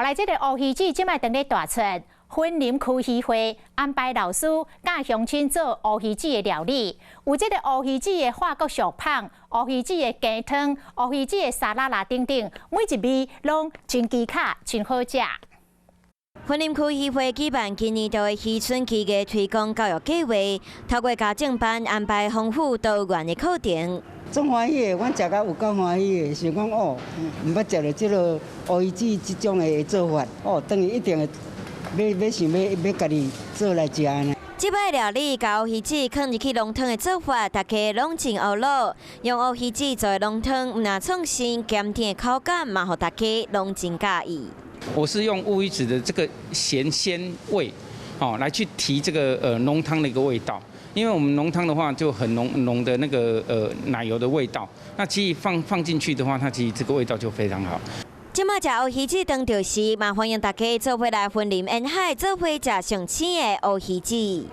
來這個烏魚子這擺當咧大出，雲林區漁會安排老師教鄉親做烏魚子的料理，有這個烏魚子的法國燒麭、烏魚子的雞湯、烏魚子的沙拉啦等等，每一味攏真技巧，真好食。雲林區漁會舉辦今年度的漁村技藝推廣教育計劃，透過家政班安排豐富多元的課程。足歡喜的，阮食甲有夠歡喜的，想講哦，毋捌食著這个烏魚子這種的做法，哦，轉去一定會欲想欲欲家己做來食呢。這擺料理共烏魚子囥入去濃湯的做法，大家攏真學咯。用烏魚子做的濃湯，毋但創新鹹甜的口感，嘛予大家攏真佮意。我是用烏魚子的這個鹹鮮味，哦，來去提這個濃湯的一個味道。因為我們濃湯的話就很濃濃的那個奶油的味道，那其實放進去的話，它其實這個味道就非常好。這擺食烏魚子當著時，嘛歡迎大家做伙來雲林沿海做伙食上鮮的烏魚子。